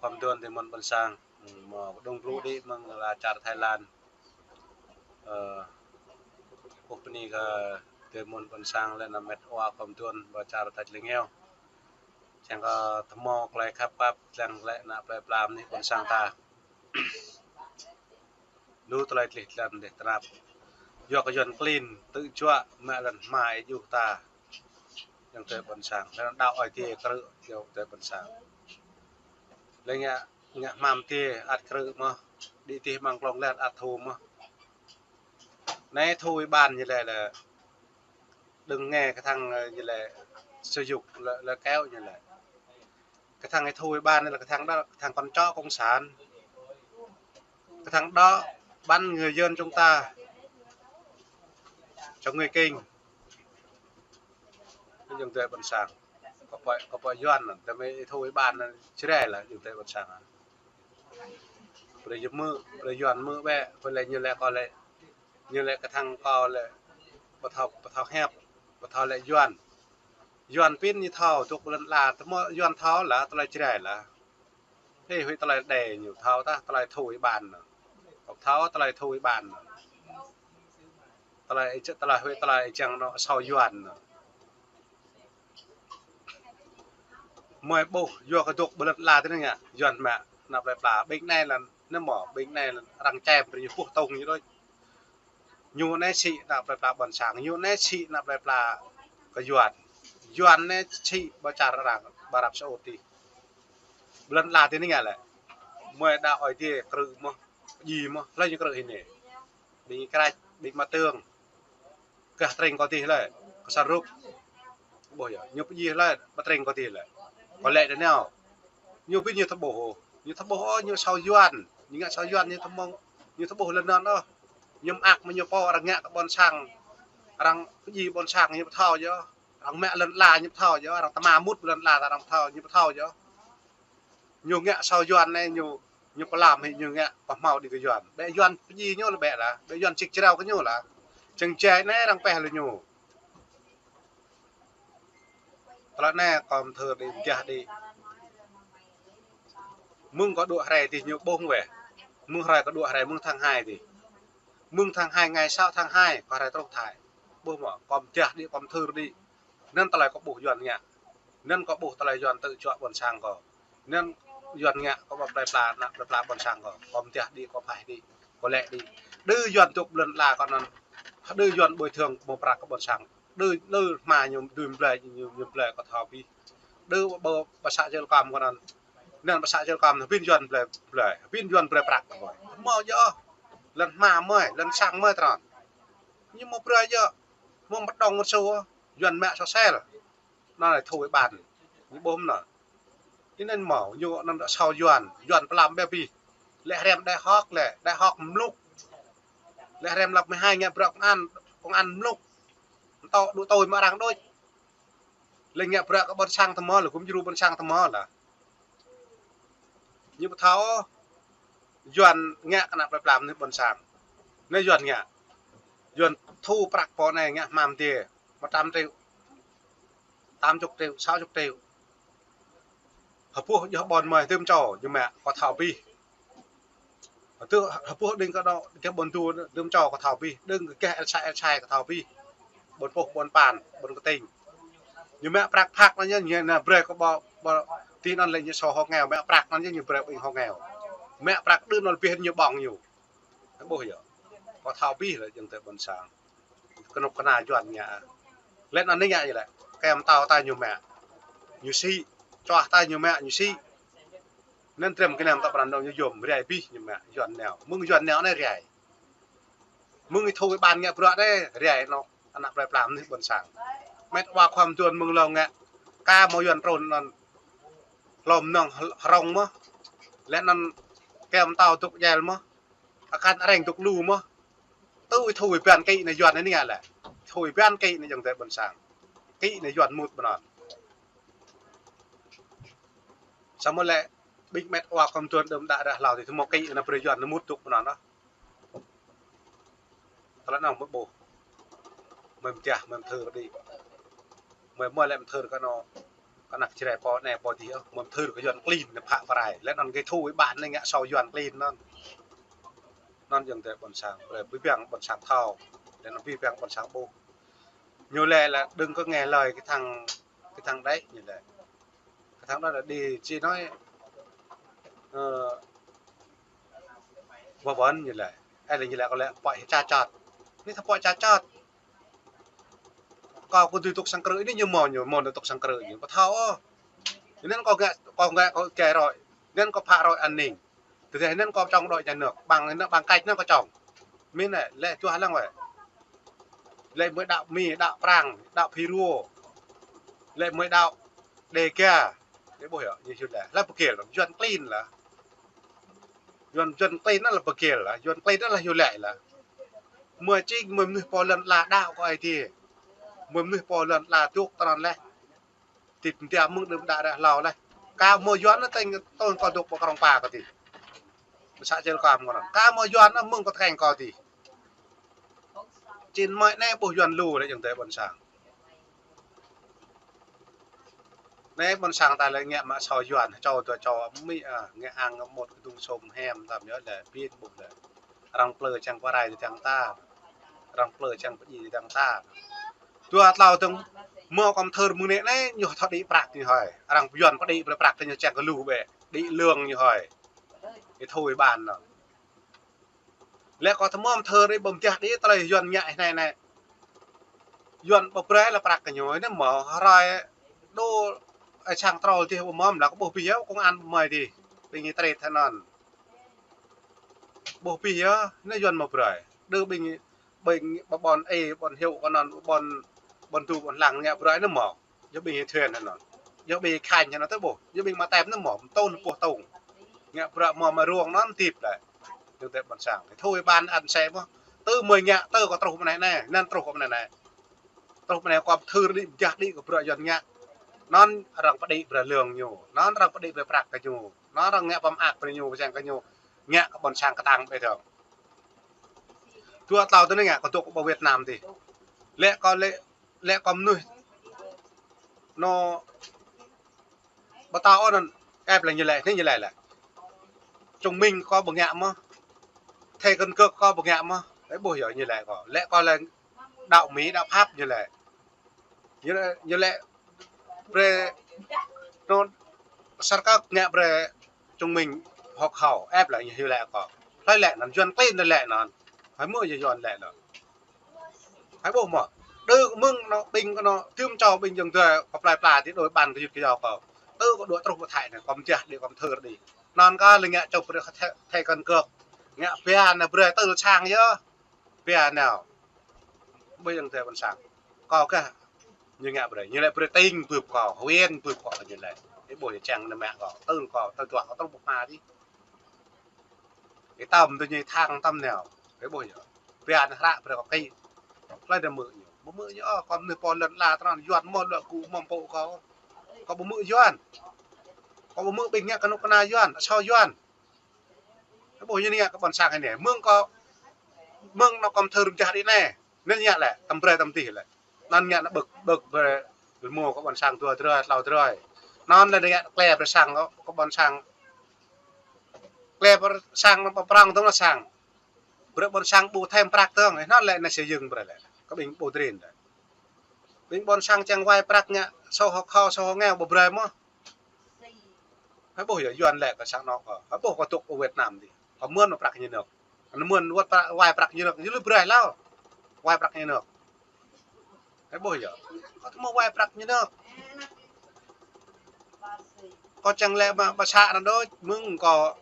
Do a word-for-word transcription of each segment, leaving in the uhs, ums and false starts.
Khom tuan tơ mơ̆n ƀôn sang, mơ̆ kơđông brŭ đĭ mơ̆ng ala čar Thái Lan. Ơ, kơkuh bơni kơ tơ mơ̆n ƀôn sang lĕ ană met wa khom tuan ƀơi čar tač lĕ ngeo. Čang kơ tơmŏ klei khăp pap, čang lĕ ană plei pla mơnuih ƀôn sang ta. Lu tơlơi tlih tlan dêh tơnap. Yua kơ Yuan klin, tŭ juă, mă lŏn hma ih juh ta. Yang tơ ƀôn sang, lĕ đaŏ ai tiê krư̆, yang tơ ƀôn sang. Lĕ ngă, ngă hmam tiê, ăt krư̆ mơ̆, đĭ tih măng klong lĕ ăt thu mơ̆. Anai thu ih ƀan ñu lĕ lĕ, đơ̆ng nge kơthăng, ơ, ñu lĕ, sử dụng lĕ, lĕ kéo ñu lĕ. Kơthăng ih thu ih ƀan lĕ kơthăng đaŏ, kơthăng con chó cộng sản. Kơthăng đaŏ bắn người dân chúng ta. Cho người Kinh. Yang tơ ƀôn sang. Kơ pơi, kơ pơi Yuan, tơ mơi ih thu ih ƀan, Jrai lĕ, yang tơ ƀôn sang. Brơi Yuan mơ̆, brơi Yuan mơ̆ bĕ, brơi lĕ ñu lĕ kơ lĕ. Ñu lĕ kơthăng kơ lĕ, pơthâo, pơthâo hiăp, pơthâo lĕ Yuan. Yuan pin ñu thâo, dŏ lŏn ala, tơmŏ Yuan thâo lĕ, tơlơi Jrai lĕ. Hê, huĭ tơlơi đe ñu thâo tah, tơlơi thu ih ƀan. Kơ thâo tơlơi thu ih ƀan. Tơlơi ih č-, tơlơi huĭ tơlơi ih čang anŏ asâo Yuan. Mơi ƀuh, yua kơ dŏ ƀơi lŏn ala tơ anai ngă, Yuan mă, ană plei pla, ƀing anai lĕ, anai mơ̆, ƀing anai lĕ, arăng čem, brơi ñu puh tông ñu đôč. Ñu anai sĭ ană plei pla ƀôn sang, ñu anai sĭ ană plei pla kơ Yuan. Yuan anai sĭ ƀơi čar arăng, ƀơi Arab Saudi. Ƀơi lŏn ala tơ anai ngă lĕ. Mơi đaŏ ai tiê krư̆ mơ̆, djai mơ̆, hlơi ñu krư̆ hĭ anai. Ƀing krač, ƀing mă tơng. Gah tring kơ dih lĕ, kơ sa rup. Ƀuh yơh, ñu pơdjai lĕ, ƀă tring kơ dih lĕ. Kơ lĕ đơ nao. Ñu pin ñu thâo ƀuh, ñu thâo ƀuh, ơ, ñu asâo Yuan, ñu ngă asâo Yuan, ñu thâo mơ̆ng, ñu thâo ƀuh lŏn anŭn ôh. Ñu mơak mơ̆ ñu pô arăng ngă kơ ƀôn sang, arăng pơdjai ƀôn sang ñu pơthâo yơh, arăng mă lŏn ala ñu pơthâo yơh, arăng tơma mŭt lŏn ala arăng pơthâo, ñu pơthâo yơh. Ñu ngă asâo Yuan anai ñu, ñu pơlam hĭ ñu ngă pơhmâo đĭ kơ Yuan. Bĕ Yuan pơdjai ñu lĕ bĕ lah, bĕ Yuan čik črao kơ ñu lah. Čang Jrai anai arăng pĕh lĕ ñu. Tơlơi anai kơ mơthưr đĭ, gah đĭ. Mơ̆ng kơ đuaĭ hrơi tih ñu ƀơ̆ng wĕh. Mơ̆ng hrơi kơ đuaĭ hrơi mơ̆ng tháng hai tih. Mơ̆ng tháng hai, ngày sáu tháng hai, kơ hrơi truh thai. Ƀuh mơ̆, kơ mơgah đĭ, kơ mơthưr đĭ. Anŭn tơlơi kơ ƀuh Yuan ngă. Anŭn kơ ƀuh tơlơi Yuan tŭ juă ƀôn sang kơ. Anŭn Yuan ngă kơ ƀă plei pla, ană plei pla ƀôn sang kơ. Kơ mơgah đĭ, kơ phaih đĭ, kơ lĕ đĭ. Đơ Yuan dŏ ƀơi lŏn ala kơ anŭn. Đơ Yuan bồi thường mơ̆ prăk kơ ƀôn sang. Đơ, đơ hma ñu dưi blơi, ñu, ñu blơi kơ thâo abih. Đơ ƀơ, ƀă să Jrai Kom kơ anŭn. Anŭn ƀă să Jrai Kom, hơbĭn Yuan blơi, blơi. Hơbĭn Yuan brơi prăk kơ ƀơi. Mơ̆ yơh. Lŏn hma mơi, lŏn sang mơi tơnăn. Ñu mơ̆ brơi yơh. Mơ̆ mơ̆ đŏng mơ̆ sô, Yuan mă sô sel. Anŭn lĕ thu ih ƀan. Ñu ƀuh mơ̆n. Ih anŭn mơ̆, ñu anŭn đa asâo Yuan, Yuan pơlam ƀĕ abih. Lĕ hrăm đại học lĕ, đại học mluk. Lĕ hrăm lớp mười hai ngă bruă công an, công an mluk. Tŏ đu tui mă arăng đôč. Lĕ ngă bruă kơ ƀôn sang tơmơ̆, lĕ gum djru ƀôn sang tơmơ̆ lah. Ñu pơthâo, Yuan ngă kơ ană plei pla mơnuih ƀôn sang. Anai Yuan ngă. Yuan thu prăk pô anai ngă hmam tiê, một trăm triệu, tám chục triệu, sáu chục triệu. Hơpuh djŏ ƀôn mơi tơm čô, ñu mă kơ thâo abih. Hơpuh đing kơ đô, kơ ƀôn du tơm čô kơ thâo abih, đing kơ gah El Sai, El Sai kơ thâo abih. Ƀôn Pôk, ƀôn Pan, ƀôn Kơting. Ñu mă prăk phak anŭn yơh, ñu anai brơi kơ ƀă, ƀă, tih anŭn lĕ ñu sô hŏ nghèo, mă prăk anŭn yơh ñu brơi ƀing hŏ nghèo. Mă prăk đưm anŭn lĕ bih ñu ƀơ̆ng ñu. Ƀuh yơh. Kơ thâo abih lĕ jing tơ ƀôn sang. Kơnuk kơna Yuan ngă. Lĕ anŭn anai ngă yơh lĕ. Kem tao ta ñu mă. Ñu sĭ. Čuah ta ñu mă, ñu sĭ. Anŭn trem kơnam ta pran dong ñu yôm, rai abih ñu mă. Yuan nao. Mơ̆ng Yuan nao anai rai. Mơ̆ng ih thu ih ƀan ngă bruă anai, rai anŏ, ană plei pla mơnuih ƀôn sang. Met wa khom tuan mơ̆ng lŏ ngă, ka mơ̆ Yuan trŭn anŭn. Hlŏm nŏng hrŏng mơ̆. Lĕ anŭn kem tao dŏ djel mơ̆. Akan areng dŏ lu mơ̆. Tui thu ih ƀan kĭ anai Yuan anai ngă lĕ. Thu ih ƀan kĭ anai jing tơ ƀôn sang. Kĭ anai Yuan mŭt ƀơi anŭn. Samơ̆ lĕ, ƀing met wa khom tuan đưm đă rah hlâo tih tơmŏ kĭ anai brơi Yuan anai mŭt dŏ ƀơi anŭn ôh. Tơlơi anŭn mơi ƀuh. Mơi mơgah, mơi mơthưr đĭ. Mơi mơi lĕ mơthưr kơ anŏ. Kơnăk Jrai pô anai pô adih ôh, mơ̆n thâo kơ Yuan klin anai phă pơrai. Lĕ anŭn kơ thâo ƀing anai ngă sô Yuan klin anŭn. Anŭn ayŏng adơi ƀôn sang, brơi abih bang ƀôn sang thâo. Lĕ anŭn abih bang ƀôn sang ƀuh. Ñu lĕ là đừng có nghe lời cái thằng, cái thằng đấy, ñu lĕ. Cái thằng đó là đi, chỉ nói, ờ, vớ vẩn, ñu lĕ. Ê, lĕ ñu lĕ kâo lĕ pơhiăp ča čot. Anai thâo pơhiăp ča čot. Kâo kơ dưi tŭk sang krư̆ anai ñu mơ̆n, ñu mơ̆n tŭk sang krư̆ ñu. Kâo thâo ôh. Anŭn kâo ngă, kâo ngă kâo kê roi. Anŭn kâo phă roi an ninh. Tơdah anŭn kâo čong đội nhà nước, bằng anŭn, bằng cách anŭn kâo čong. Mĭn lĕ, lĕ čuah lăng wơ̆t. Lĕ mơi đaŏ Mi, đaŏ Prang, đaŏ Phi Rô. Lĕ mơi đaŏ Đêga. Lĕ ƀuh yơh, ñu hyu lĕ. Lĕ pơgêl, Yuan klin lah. Yuan, Yuan klin anŭn lah pơgêl lah, Yuan klin anŭn lah hyu lĕ lah. Mơi čing, mơi mơnuih pô lŏn ala đaŏ kơ Ơi Adai. Mơi mơnuih pô lŏn ala dŏ tơnăn leh. Tĭp ntia mơ̆ng đưm đă ră hlâo leh. Ka mơ̆ Yuan anŭn tơ̆ng tơ̆ng kâo dŏ pơ Krông Pa kơ tih. Pơ să Čư̆ Kam kơ anŭn. Ka mơ̆ Yuan anŭn mơ̆ng kâo tơkeng kâo tih. Čin mơi anai ƀuh Yuan lu lĕ ayŏng adơi ƀôn sang. Anai ƀôn sang ta lĕ ngă mă sô Yuan, čô dua čô amĭ, a, ngă ang mơ̆t kơdŭng sôm hem tam yơh lĕ, pin ƀuh lĕ. Arăng plư čang pơrai tơdang ta. Arăng plư čang pơdjai tơdang ta. Dua tlâo tơ̆ng mơ̆ kơm thâo mơ̆ng anai anai, ñu thâo đĭ prăk ñu hơi. Arăng Yuan pơđĭ brơi prăk ñu čang kơ lu bĕ. Đĭ lương ñu hơi. Ih thâo ƀing anŭn. Lĕ kâo tơmơ̆m thâo ri ƀơ̆m jah đĭ tơlơi Yuan ngă anai anai. Yuan ƀu brơi lĕ prăk kơ ñu, anai mơ̆ hrơi đô, ơ, sang trôl tih ƀu mơ̆m lĕ kâo ƀuh abih yơh, công an ƀu mơi tih. Ƀing ñu trĕt tơ anŭn. Ƀuh abih yơh, anai Yuan mơ̆ brơi. Đơ ƀing, ƀing ƀôn ê, ƀôn hiu kơ anŭn, ƀôn, ƀôn du, ƀôn lăng ngă brơi anai mơ̆. Yua ƀing ih thuen anŭn. Yua ƀing ih khañ anŭn tơ ƀuh. Yua ƀing mă tem anŭn mơ̆, tơl pơh tơ̆ng. Ngă bruă mơ̆ mă ruông anŭn tĭp lĕ. Ayŏng adơi ƀôn sang. Thâo ƀing anŭn sĕ mơ̆. Tơ mơi ngă tơ kâo truh mơ̆ng anai anai. Anŭn truh mơ̆ng anai anai. Truh mơ̆ng anai kâo thâo đĭ jah đĭ kơ bruă Yuan ngă. Anŭn arăng pơđĭ brơi lương ñu. Anŭn arăng pơđĭ brơi prăk kơ ñu. Anŭn arăng ngă pơmơak brơi ñu, pơčang kơ ñu. Ngă kơ ƀôn sang kơtang ƀơi dơ̆ng. Dua tlâo tơ̆ng anai ngă kâo dŏ pơ Việt Nam tih. Lĕ kâo lĕ lĕ kâo mơnuih anŭn ƀu thâo ôh anŭn ĕp lĕ ñu lĕ, anai ñu lĕ lĕ. Chứng minh kâo ƀu ngă mơ̆. Thẻ căn cước kâo ƀu ngă mơ̆. Ơ ƀuh yơh ñu lĕ kâo. Lĕ kâo lĕ đaŏ Mi, đaŏ Pháp ñu lĕ. Ñu lĕ, ñu lĕ brơi anŭn sar kơ ngă brơi chứng minh hộ khẩu ĕp lĕ ñu hyu lĕ kâo. Hlơi lĕ anŭn Yuan klin anŭn lĕ anŭn. Hơi mơ̆ yơh Yuan lĕ anŭn. Hơi ƀuh mơ̆. Đơ mơ̆ng anŭn ƀing kơ anŭn tơm čô ƀing ayŏng adơi kơ plơi pla tih đôi bàn kơ yut kơ yâo kâo. Tơ kâo dŏ truh pơ Thái anai, kâo mơjah đĭ kâo mơthâo đĭ. Anŭn kâo lĕ ngă čŏp brơi thẻ, thẻ căn cước. Ngă pia anai brơi tơl sang yơh. Pia anai. Ƀơi ayŏng adơi ƀôn sang. Kâo kah ñu ngă brơi. Ñu lĕ brơi tỉnh bưp kâo, huyện bưp kâo ñu lĕ. Ih ƀuh yơh čang anai mă kâo. Tơl kâo, tơl čuă kâo tơl ƀuh mă tih. Ih tơm tơ ñu thang tơm nao. Ih ƀuh yơh. Pia anai hră brơi kâo kĭ. Hlơi dơ̆ng mơ̆ ñu. Ƀu mơ̆ ñu ôh, kâo mơnuih pô lŏn ala tơnăn Yuan mơ̆ lŏ kơ mơ̆ng pô kâo. Kâo ƀu mơ̆ Yuan. Kâo ƀu mơ̆ ƀing ngă kơnuk kơna Yuan, asâo Yuan. Ih ƀuh ñu anai ngă kơ ƀôn sang anai. Mơ̆ng kâo, mơ̆ng anŭn kâo mơthâo rơm jah đĭ anai. Anŭn ngă lĕ, tơm brơi tơm tih lĕ. Anŭn ngă anŭn ƀơ̆k, ƀơ̆k brơi rơmô kơ ƀôn sang dua drơi, tlâo drơi. Anŭn lĕ ngă klĕ brơi sang kơ, kơ ƀôn sang. Klĕ brơi sang anŭn pơ prŏng tơ̆ng anŭn sang. Brơi ƀôn sang ƀu thâo prăk tơ̆ng, anŭn lĕ anai xây dựng brơi lĕ. Kơ ƀing ƀu trin lĕ. Ƀing ƀôn sang čang wai prăk ngă, sổ hộ khẩu, sổ hộ nghèo ƀu brơi mơ̆. Hơi ƀuh yơh Yuan lĕ kơ sang anŏ kâo. Hơi ƀuh kâo dŏ pơ Việt Nam tih. Kâo mưn mă prăk nhà nước. Anŭn mưn wơ̆t prăk, wai prăk nhà nước, ñu lui brơi hlâo. Wai prăk nhà nước. Hơi ƀuh yơh. Kâo tơmơ̆ wai prăk nhà nước. Kâo čang lĕ mă ƀă să anŭn đôč, mơ̆ng kâo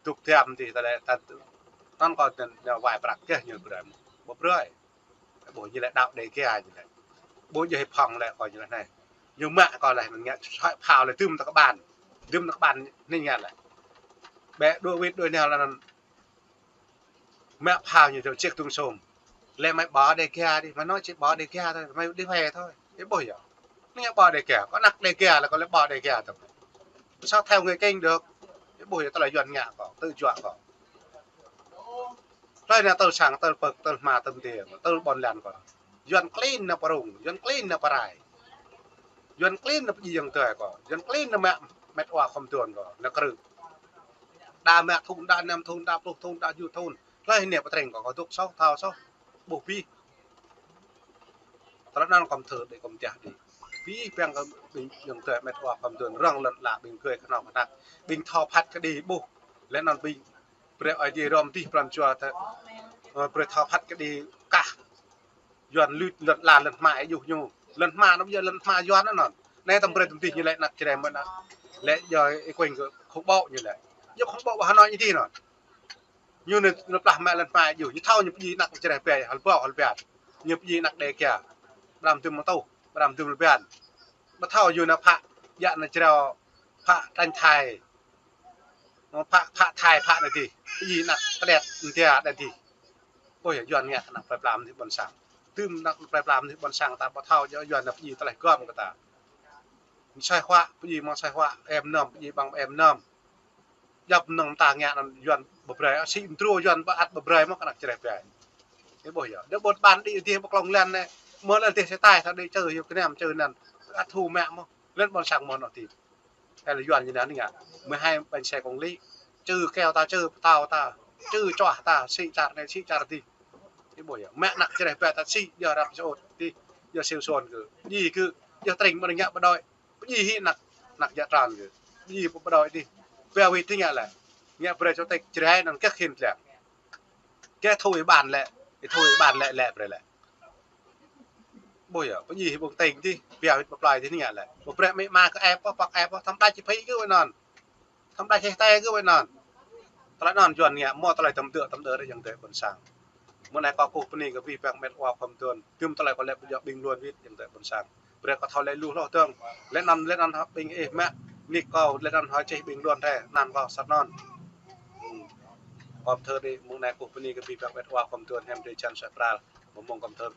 dŏ tiam tih ta lĕ, ta, anŭn kâo tơ̆ng wai prăk kơ ñu brơi. Ƀu brơi. Ƀuh ñu lĕ đaŏ Đêga ñu lĕ. Ƀuh ñu hĭ phŏng lĕ kâo ñu lĕ anai. Ñu mă kâo lĕ anŭn ngă soi phao lĕ dưm tơ kơ ƀan. Dưm tơ kơ ƀan anai ngă lĕ. Bĕ đuaĭ wĭt đuaĭ nao lĕ anŭn. Mă phao ñu tơ chiếc thúng sôm. Lĕ mày bỏ Đêga đi, mày nói chỉ bỏ Đêga thôi, mày đi về thôi. Ih ƀuh yơh. Anai ngă bỏ Đêga, kâo anăk Đêga lĕ kâo lĕ bỏ Đêga tơ̆ng. Sao theo người Kinh được. Ih ƀuh yơh tơlơi Yuan ngă kâo, tơl čuă kâo. Hlơi anai tơl sang, tơl pơ̆k, tơl hma, tơl mơdê, tơl ƀôn lan kâo. Yuan klin anai pơrŭng, Yuan klin anai pơrai. Yuan klin nao pơjing yang tơi kâo. Yuan klin nao mă met wa khŏm tuan kâo. Nao krư. Đa mă thun, đa năm thun, đa pluh thun, đa ju thun. Tơlơi anai pơtreng kâo, kâo dŏ soh, thâo soh. Ƀuh pih. Tơlơi anŭn kâo thơ đĭ kâo tah đĭ. Pih păng kơ ƀing yang tơi met wa khŏm tuan rŏng lŏn ala ƀing gơi kơnong kơnăk. Ƀing thâo phat kơđi ƀuh. Lĕ anŭn ƀing brơi Ơi Adai hrŏm tih pran jua tơ. Ơ, brơi thâo phat kơđi kah. Yuan lŭt lŏn ala lŏn hma ih djuh ñu. Lŏn hma anŭn yơh lŏn hma Yuan anŭn. Anai tăm brơi tăm tih ñu lĕ anăk Jrai mơ̆n anŭn. Lĕ yơh ih kuing kơ khŏng ƀô̆ ñu lĕ. Yơh khŏng ƀô̆ wah anŭn ñu tih anŭn. Ñu anŭn, anŭn plah mă lŏn hma ih djuh. Ñu thâo ñu pơjing anăk Jrai ƀai, hal ƀâo, hal ƀiă. Ñu pơjing anăk Đêga. Ƀrăm tơm mơtuh, ƀrăm tơm lŏn ƀiă. Ƀu thâo ñu nao phă, djă nao jrao, phă tañ thai. Phă, phă thai, phă anai tih. Pơjing anăk kơđet, antia anai tih. Ôi, Yuan ngă anăk plơi pla mơnuih ƀôn sang. Tơm anăk plơi pla mơnuih ƀôn sang ta ƀu thâo, Yuan nao pơjing tơlơi gom kơ ta. Sai huă, pơjing mơ̆ng sai huă, em nơm, pơjing ƀăng em nơm. Djŏp mơnơ̆ng ta ngă anŭn Yuan ƀu brơi, sĭ mơdrô Yuan ƀu ăt ƀu brơi mơ̆ kơ anăk Jrai ƀai. Ih ƀuh yơh. Đơ ƀôn ƀan đĭ dih ƀu klŏng lăn anai. Mơ̆ lăn dih sĕ tai, ta đĭ čơ yơh kơnăm čơ anŭn. Ăt hơ̆ mă mơ̆. Lăn ƀôn sang mơ̆ anŭn tih. Ơ lĕ Yuan ñu anŭn ngă. Mười hai bánh xe công lý. Čơ keo ta, čơ pơtâo ta. Čơ čuah ta, sĭ čar anai, sĭ čar dih. Ih ƀuh yơh. Mă anăk Jrai ƀai ta sĭ, yơh răp sơut dih. Yơh siu son kơ. Dih kơ, yơh tring mơ̆ ngă ƀu đuaĭ. Pơjing hĭ anăk, anăk djă tran kơ. Pơjing pơđuaĭ dih. Ƀiă wĭt tih ngă lĕ. Ngă brơi chủ tịch Jrai anŭn kĕ khĭn tlĕ. Kĕ thâo ih ƀan lĕ, ih thâo ih ƀan lĕ, lĕ brơi lĕ. Ƀuh yơh, pơjing hĭ ƀơ̆ng tĕng tih, ƀiă wĭt pơplai tih ngă lĕ. Ƀu brơi mĭ ma kơ ĕp pơ, pŏk ĕp pơ, tăm đa či phĭ kơ wai anŭn. Tăm đa či tĕ kơ wai anŭn. Tơlơi anŭn Yuan ngă, mơ̆ tơlơi tơm tơ̆, tơm tơ̆ ră yang tơi ƀôn sang. Mơ̆ng anai kâo kơkuh bơni kơ abih bang met wa khŏm tuan. Tơm tơlơi kâo lĕ ƀu djơ̆ ƀing luôn wĭt yang tơi ƀôn sang. Brơi kâo thâo lĕ lu hloh dơ̆ng. Lĕ anŭn, lĕ anŭn ƀing ih mă, nik kâo, lĕ anŭn hơčih ƀing luôn tĕ, anăn kâo sat anŭn. Ưm. Kâo thơ đĭ, mơ̆ng anai kơkuh bơni kơ abih bang met wa khŏm tuan, hiam drơi jăn suaih pral. Mơ̆ng kâo thơ.